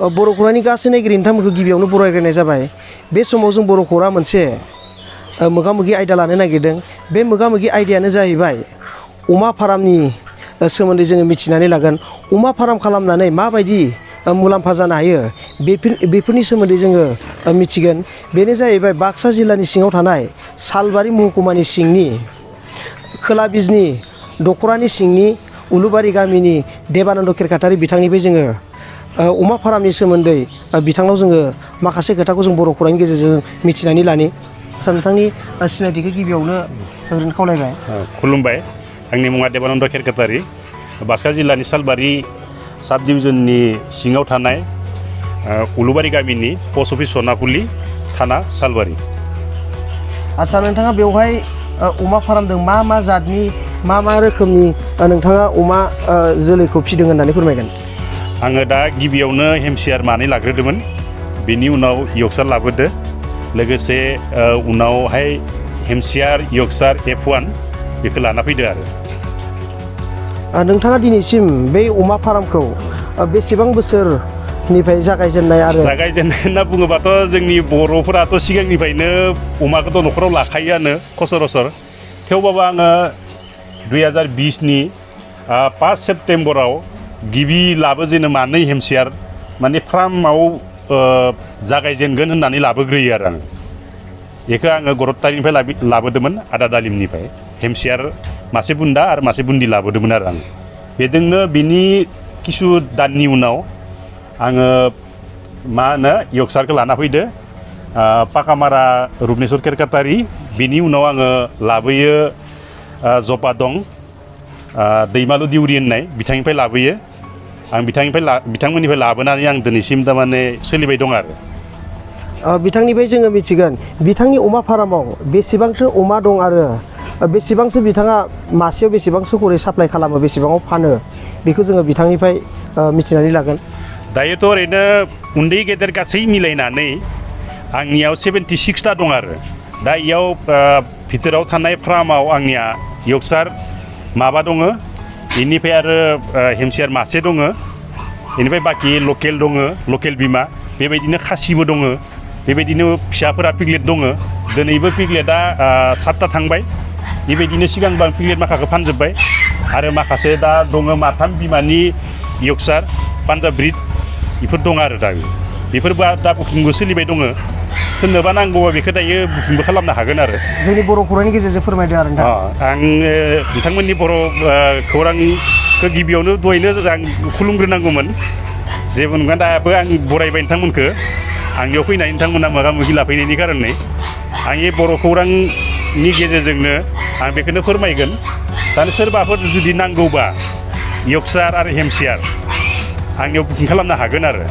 बर' खौरांनि गासै नायगिरि नोंथांमोनखौ गिबियावनो बरायग्रोनाय जाबाय। बे समाव जों बर' खौरां मोनसे मोगा मोगि आयदा लानो नागिरदों। बे मोगा मोगि आयदायानो जाहैबाय अमा फार्मनि सोमोन्दै जोङो मिथिनानै लागोन। अमा फार्म खालामनानै माबायदि मुलाम्फा जानो हायो बेफोरनि सोमोन्दै जोङो मिथिगोन। बेनो जाहैबाय बाक्सा जिल्लानि सिङाव थानाय सालबारि महकुमानि सिंनि खोला बिजनि दख'रानि सिंनि उलुबारि गामिनि देबानन्द खेरखातारि बिथांनिफ्राय जोङो अमा फार्मनि सोमोन्दै बिथांनाव जोङो माखासे खोथाखौ जों बर' खौरांनि गेजेरजों मिथिनानै लानि। नोंथांनि सिनायथिखौ गिबियावनो ओरैनो खावलायबाय। खुलुमबाय, आंनि मुङा देबानन्द खेरखातारि, बाक्सा जिल्लानि सालबारि साब डिभिजननि सिङाव थानाय उलुबारि गामिनि पस्ट अफिस सनाफुलि, थाना सालबारि। आदसा, नोंथाङा बेवहाय अमा फार्मदों मा जातनि मा रोखोमनि नोंथाङा अमा जोलैखौ फिदों होननानै फोरमायगोन? आङो दा गिबियावनो हेमसियार मानै लाग्रोदोंमोन, बेनि उनाव यक्सार लाबोदो, लोगोसे उनावहाय हेमसियार यक्सार F1 बेखौ लाना फैदो आरो। नोंथाङा दिनैसिम बे अमा फार्मखौ बेसेबां बोसोरनिफ्राय जागायजेननाय? आरो जागायजेननाय होनना बुङोबाथ' जोंनि बर'फोराथ' सिगांनिफ्रायनो अमाखौथ' न'खराव लाखायोआनो खसरसर। थेवबाबो आङो 2020नि 5 सेप्तेम्बराव गिबि लाबोजेनो मानै हेमसियार माने फार्माव जागायजेनगोन होननानै लाबोग्रोयो आरो आङो। बेखौ आङो गरतारिनिफ्राय लाबोदोंमोन, आदा दालिमनिफ्राय। हेमसियार मासे बुन्दा आरो मासे बुन्दि लाबोदोंमोन आरो आङो। बेजोंनो बिनि किसु दाननि उनाव आङो यक्सारखौ लाना फैदो, पाकामारा रुपनेस्वर खेरखातारि। बिनि उनाव आङो लाबोयो जपा दं, दैमालु दिउरि होननाय बिथांनिफ्राय लाबोयो। आं बिथांमोननिफ्राय लाबोनानै आं दिनैसिम थारमाने सोलिबाय दं आरो। बिथांनिफ्राय जोङो मिथिगोन बिथांनि अमा फार्माव बेसेबांसो अमा दं आरो बेसेबांसो बिथाङा मासेयाव बेसेबांसो खरै साप्लाइ खालामो, बेसेबाङाव फानो, बेखौ जोङो बिथांनिफ्राय मिथिनानै लागोन। दायोथ' ओरैनो उन्दै गेदेर गासै मिलायनानै आंनियाव 76टा दं आरो। दा इयाव भितराव थानाय फार्माव आंनिया यक्सार माबा दङ, बेनिफ्राय आरो हेमसियार मासे दङ, बेनिफ्राय बाखि लकेल दङ, लकेल बिमा, बेबायदिनो खासिबो दङ, बेबायदिनो फिसाफोरा पिगलेट दङ। दिनैबो पिगलेटआ 7टा थांबाय। बेबायदिनो सिगांबो आं पिगलेट माखाखौ फानजोब्बाय, आरो माखासे दा दङ माथाम बिमानि यक्सार पान्जाब ब्रिड, बेफोर दङ आरो दा बेफोरबो दा बुकिंबो सोलिबाय दङ। सोरनोबा नांगौबा बेखौ दायो बुकिंबो खालामनो हागोन आरो। जोंनि बर' खौरांनि गेजेरजों फोरमायदो आरो नोंथां। आं बिथांमोननि बर' खौरांखौ गिबियावनो दहायनो आं खुलुमग्रोनांगौमोन। जेबो नङा, दाबो आं बरायबाय नोंथांमोनखौ आंनियाव फैनानै नोंथांमोना मोगा मोगि लाफैनायनि कारनै। आंनि बर' खौरांनि गेजेरजोंनो आं बेखौनो फोरमायगोन। दा सोरबाफोर जुदि नांगौबा यक्सार आरो हेमसियार आंनियाव बुकिं खालामनो हागोन आरो।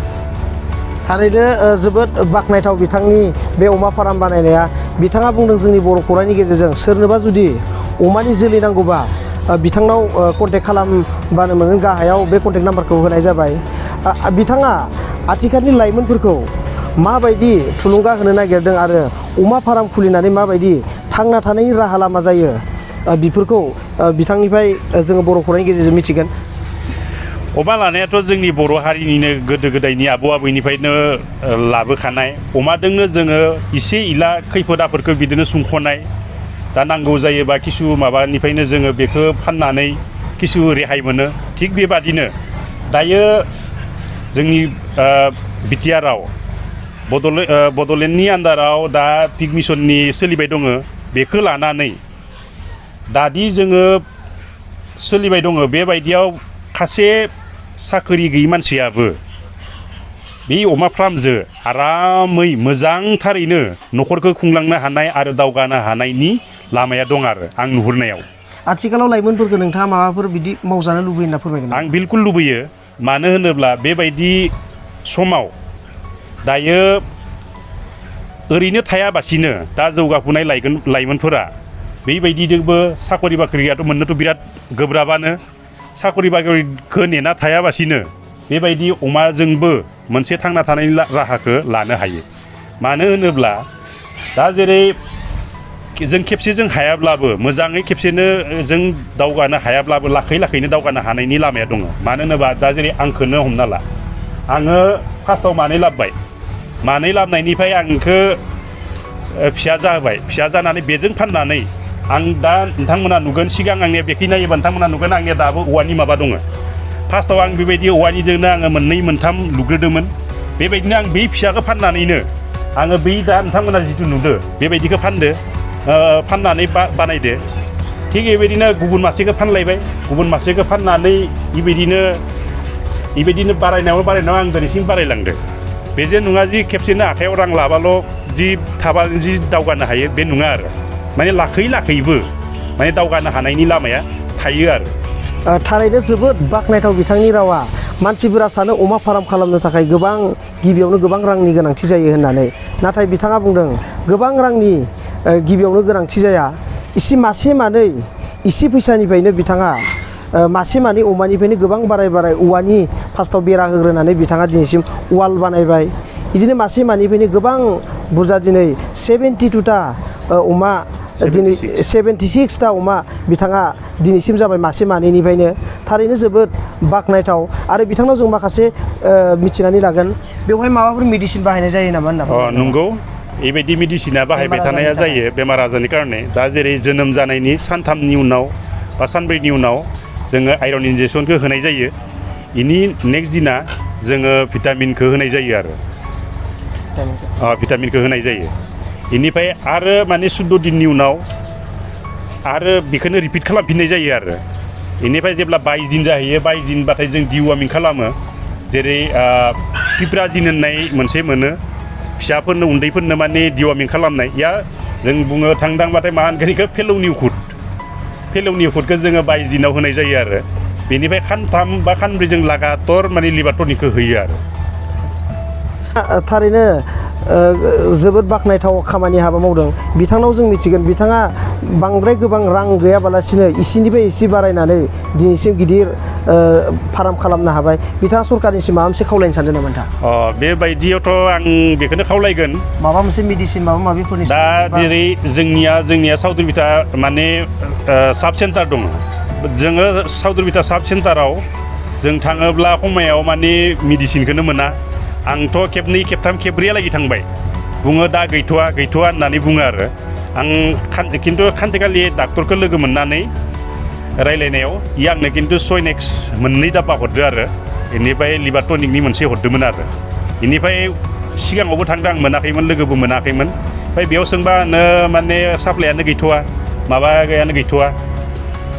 थारैनो जोबोद बाख्नायथाव बिथांनि बे अमा फार्म बानायनाया। बिथाङा बुंदों जोंनि बर' खौरांनि गेजेरजों सोरनोबा जुदि अमानि जोलै नांगौबा बिथांनाव कन्टेक्ट खालामबानो मोनगोन। गाहायाव बे कन्टेक्ट नाम्बारखौ होनाय जाबाय। बिथाङा आथिखालनि लाइमोनफोरखौ माबायदि थुलुंगा होनो नागिरदों आरो अमा फार्म खुलिनानै माबायदि थांना थानायनि राहा लामा जायो, बेफोरखौ बिथांनिफ्राय जोङो बर' खौरांनि गेजेरजों मिथिगोन। अमा लानायाथ' जोंनि बर' हारिनिनो गोदो गोदायनि आबौ आबैनिफ्रायनो लाबोखानाय। अमाजोंनो जोङो इसे इला खैफोद आफोदखौ बिदिनो सुंख'नाय। दा नांगौ जायोबा किसु माबानिफ्रायनो जोङो बेखौ फाननानै किसु रेहाय मोनो। थिग बेबादिनो दायो जोंनि बिटिआरआव बड'लेण्डनि आन्दाराव दा पिग मिसननि सोलिबाय दङ। बेखौ लानानै दादि जोङो सोलिबाय दङ, बेबायदियाव खासे साख्रि गैयि मानसियाबो बे अमा फार्मजों आरामै मोजांथारैनो न'खरखौ खुंलांनो हानाय आरो दावगानो हानायनि लामाया दं आरो आं नुहुरनायाव। आथिखालाव लाइमोनफोरखौ नोंथाङा माबाफोर बिदि मावजानो लुबैयो होनना फोरमायगोन? आं बिलकुल लुबैयो। मानो होनोब्ला बेबायदि समाव दायो ओरैनो थायाबासिनो दा जौगाफुनाय लाइमोनफोरा बेबायदिजोंबो साखरि बाख्रियाथ' मोननोथ' बिराद गोब्राबानो। साखरि बाख्रिखौ नेना थायाबासिनो बेबायदि अमाजोंबो मोनसे थांना थानायनि राहाखौ लानो हायो। मानो होनोब्ला दा जेरै जों खेबसेजों हायाब्लाबो, मोजाङै खेबसेनो जों दावगानो हायाब्लाबो लाखै लाखैनो दावगानो हानायनि लामाया दङ। मानो होनोबा दा जेरै आंखौनो हमना ला, आङो फार्स्टआव मानै लाबोबाय मानै लाबोनायनिफ्राय आं इखो फिसा जाहोबाय फिसा जानानै बेजों फाननानै आं दा नोंथांमोना नुगोन सिगां आंनिया बेखै नायोबा नोंथांमोना नुगोन आंनिया दाबो औवानि माबा दङ फार्स्टआव आं बेबायदि औवानिजोंनो आङो मोननै मोनथाम लुग्रोदोंमोन बेबायदिनो आं बै फिसाखौ फाननानैनो आङो बै दा नोंथांमोना जिथु नुदो बेबायदिखौ फाननानै बानायदो थिग बेबायदिनो गुबुन मासेखौ फानलायबाय गुबुन मासेखौ फाननानै बेबायदिनो बारायनायाव आं दिनैसिम बारायलांदो बे जे नङा जि खेबसेनो आखायाव रां लाबाल' जि थाबा जि दावगानो हायो बे नङा आरो माने लाखैबो माने दावगानो हानायनि लामाया थायो आरो थारैनो जोबोद बाख्नायथाव बिथांनि रावा मानसिफोरा सानो अमा फार्म खालामनो थाखाय गिबियावनो गोबां रांनि गोनांथि जायो होननानै नाथाय बिथाङा बुंदों गोबां रांनि गिबियावनो गोनांथि जाया इसे मासे मानै इसे फैसानिफ्रायनो बिथाङा मासे मानै अमानिफ्रायनो गोबां बाराय औवानि फार्स्टआव बेरा होग्रोनानै बिथाङा दिनैसिम वाल बानायबाय बिदिनो मासे मानैनिफ्रायनो गोबां बुरजा दिनै 72टा अमा दिनै 76टा अमा बिथाङा दिनैसिम जाबाय मासे मानैनिफ्रायनो थारैनो जोबोद बाख्नायथाव आरो बिथांनाव जों माखासे मिथिनानै लागोन बेवहाय माबाफोर मेडिसिन बाहायनाय जायो नामा होनना नंगौ बेबायदि मेडिसिना बाहायबाय थानाया जायो बेमार आजारनि कारणे दा जेरै जोनोम जानायनि सानथामनि उनाव बा सानब्रैनि उनाव जोङो आयरन इन्जेक्सनखौ होनाय जायो इनि नेक्स्ट दिना जोङो भिटामिनखौ होनाय जायो आरो भिटामिनखौ होनाय जायो इनिफ्राय आरो माने 14 दिननि उनाव आरो बेखौनो रिपिट खालामफिननाय जायो आरो इनिफ्राय जेब्ला 22 दिन जाहैयो 22 दिनबाथाय जों डिवार्मिं खालामो जेरै पिप्राजिन होननाय मोनसे मोनो फिसाफोरनो उन्दैफोरनो माने डिवार्मिं खालामनाय या जों बुंनो थांदांबाथाय मा होनगोन बेखौ फेलौनि उखुदखौ जोङो 22 दिनाव होनाय जायो आरो बेनिफ्राय खानथाम बा खानब्रै जों लागातर माने लिभार टनिकखौ होयो आरो थारैनो जोबोद बाख्नायथाव खामानि हाबा मावदों बिथांनाव जों मिथिगोन बिथाङा बांद्राय गोबां रां गैयाबालासिनो इसेनिफ्राय इसे बारायनानै दिनैसिम गिदिर फार्म खालामनो हाबाय बिथाङा सरकारनिसिम माबा मोनसे खावलायनो सानदों नामा नोंथां बेबायदियावथ' आं बेखौनो खावलायगोन माबा मोनसे मेडिसिन माबा माबिफोरनि दा जेरै जोंनिया साउदुलबिथा माने साब सेन्टार दङ जोङो साउदुलबिथा साब सेन्टाराव जों थाङोब्ला खमायाव माने मेडिसिनखौनो मोना आंथ' खेबनै खेबथाम खेबब्रैयालागै थांबाय बुङो दा गैथ'वा होननानै बुङो आरो आं खिन्थु सानसेखालि डाक्टरखौ लोगो मोननानै रायलायनायाव आंनो खिन्थु सयनेक्स मोननै दाब्बा हरदो आरो बेनिफ्राय लिभार टनिकनि मोनसे हरदोंमोन आरो बेनिफ्राय सिगाङावबो थांदों आं मोनाखैमोन लोगोबो मोनाखैमोन ओमफ्राय बेयाव सोंबा माने साप्लायानो गैथ'वा माबायानो गैथ'वा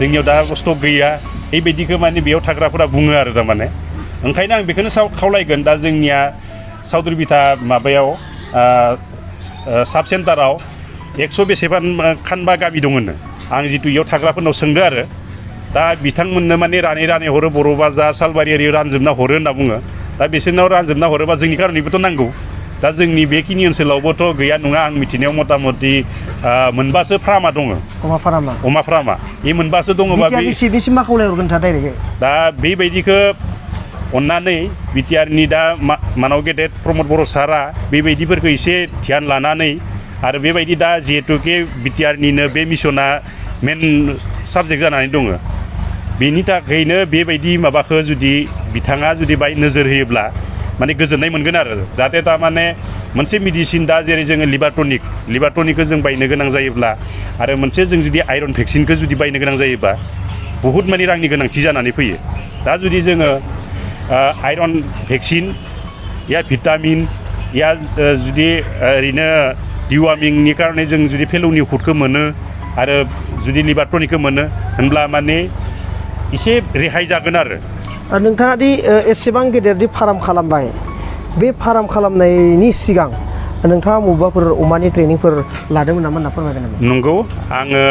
जोंनियाव दा स्टक गैया बेबायदिखौ माने बेयाव थाग्राफोरा बुङो आरो थारमाने ओंखायनो आं बेखौनो खावलायगोन दा जोंनिया साउदुलबिथा माबायाव साब सेन्टाराव 100 बेसेबा खानबा गामि दङनो आं जितु इयाव थाग्राफोरनाव सोंदो आरो दा बिथांमोननो माने रानै हरो बर' बाजार सालबारि ओरै रानजोबना हरो होनना बुङो दा बिसोरनाव रानजोबना हरोबा जोंनि कारनेबोथ' नांगौ दा जोंनि बेखिनि ओनसोलावबोथ' गैया नङा आं मिथिनायाव मथा मथि मोनबासो फार्मा दङ अमा फार्मा बे मोनबासो दङबा बेसिम मा खावलायहरगोन नोंथाङा डाइरेक्ट दा बेबायदिखौ अन्नानै बिटिआरनि दा मानाव गेदेर प्रमद बर' सारा बेबायदिफोरखौ एसे ध्यान लानानै आरो बेबायदि दा जिहेतुके बिटिआरनिनो बे मिसना मेन साबजेक्ट जानानै दङ बेनि थाखायनो बेबायदि माबाखौ जुदि बिथाङा जुदि बाय नोजोर होयोब्ला माने गोजोननाय मोनगोन आरो जाहाथे थारमाने मोनसे मेडिसिन दा जेरै जोङो लिभार टनिकखौ जों बायनो गोनां जायोब्ला आरो मोनसे जों जुदि आयरन भेक्सिनखौ जुदि बायनो गोनां जायोबा बहुद माने रांनि गोनांथि जानानै फैयो दा जुदि जोङो आयरन भेक्सिन या भिटामिन या जुदि ओरैनो डिवार्मिंनि कारणे जों जुदि फेलौनि उखुदखौ मोनो आरो जुदि लिभार टनिकखौ मोनो होनब्ला माने एसे रेहाय जागोन आरो नोंथाङा दि एसेबां गेदेरनि फार्म खालामबाय बे फार्म खालामनायनि सिगां नोंथाङा बबेबाफोर अमानि ट्रेनिंफोर लादोंमोन नामा होनना फोरमायगोन नामा नंगौ आङो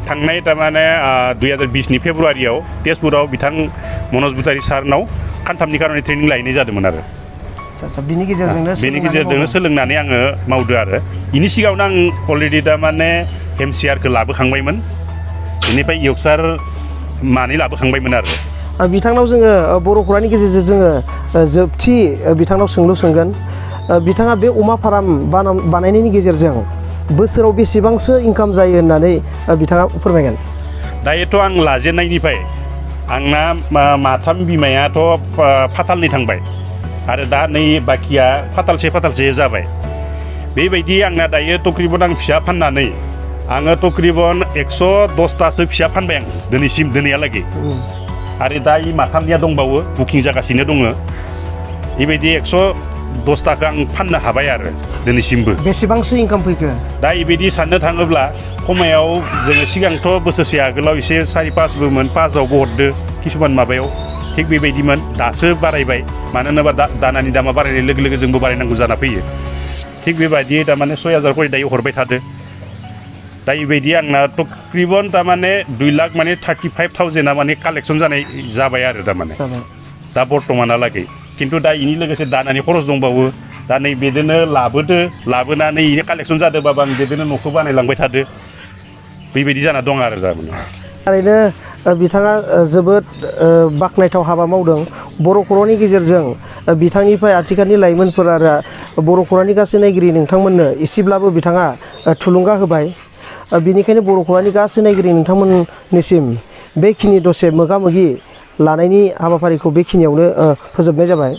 थांनाय थारमाने 2020 फेब्रुवारियाव तेजपुराव बिथां मनज भुटारि सारनाव खानथामनि कारणे ट्रेनिं लाहैनाय जादोंमोन आरो बिनि गेजेरजोंनो सोलोंनानै आङो मावदो आरो बेनि सिगाङावनो आं अलरेडि थारमाने हेमसियारखौ लाबोखांबायमोन बेनिफ्राय इयक्सार मानै लाबोखांबायमोन आरो बिथांनाव जोङो बर' खौरांनि गेजेरजों जोङो जोबथि बिथांनाव सोंगोन बिथाङा बे अमा फार्म बानायनायनि गेजेरजों बोसोराव बेसेबांसो इनकाम जायो होननानै बिथाङा फोरमायगोन दायोथ' आं लाजेननायनिफ्राय आंना माथाम बिमायाथ' फाथालनै थांबाय आरो दा नै बाखिया फाथालसे जाबाय बेबायदि आंना दायो तकरिबन आं फिसा फाननानै आङो तकरिबन 110तासो फिसा फानबाय आं दिनैहालागै आरो दा इ माथामनिया दंबावो बुकिं जागासिनो दङ बेबायदि 110ताखौ आं फाननो हाबाय आरो दिनैसिमबो बेसेबांसो इनकाम फैखो दा बेबायदि साननो थाङोब्ला खमायाव जोङो सिगांथ' बोसोरसे आगोलाव एसे 4-5बोमोन 5आवबो हरदो किसुमान माबायाव थिग बेबायदिमोन दासो बारायबाय मानो होनोबा दानानि दामा बारायनाय लोगो लोगो जोंबो बारायनांगौ जाना फैयो थिग बेबायदि थारमाने 6,000 खरि दायो हरबाय थादो दा बेबायदि आंना तकरिबन थारमाने 2 लाख माने 35,000 माने कालेक्सन जाबाय आरो थारमाने दा बर्तमानहालागै खिन्थु दा इनि लोगोसे दानानि खरस दंबावो दा नै बेदिनो लाबोनानै इनि कालेक्सन जादोंबाबो आं बेदिनो न'खौ बानायलांबाय थादो बेबायदि जाना दं आरो थारमाने थारैनो बिथाङा जोबोद बाख्नायथाव हाबा मावदों बर' खौरांनि गेजेरजों बिथांनिफ्राय आथिखालनि लाइमोनफोर आरो बर' खौरांनि गासै नायगिरि नोंथांमोननो एसेब्लाबो बिथाङा थुलुंगा होबाय बिनिखायनो बर' खौरांनि गासै नायगिरि नोंथांमोननिसिम बेखिनि दसे मोगा मोगि लानायनि हाबाफारिखौ बेखिनियावनो फोजोबनाय जाबाय।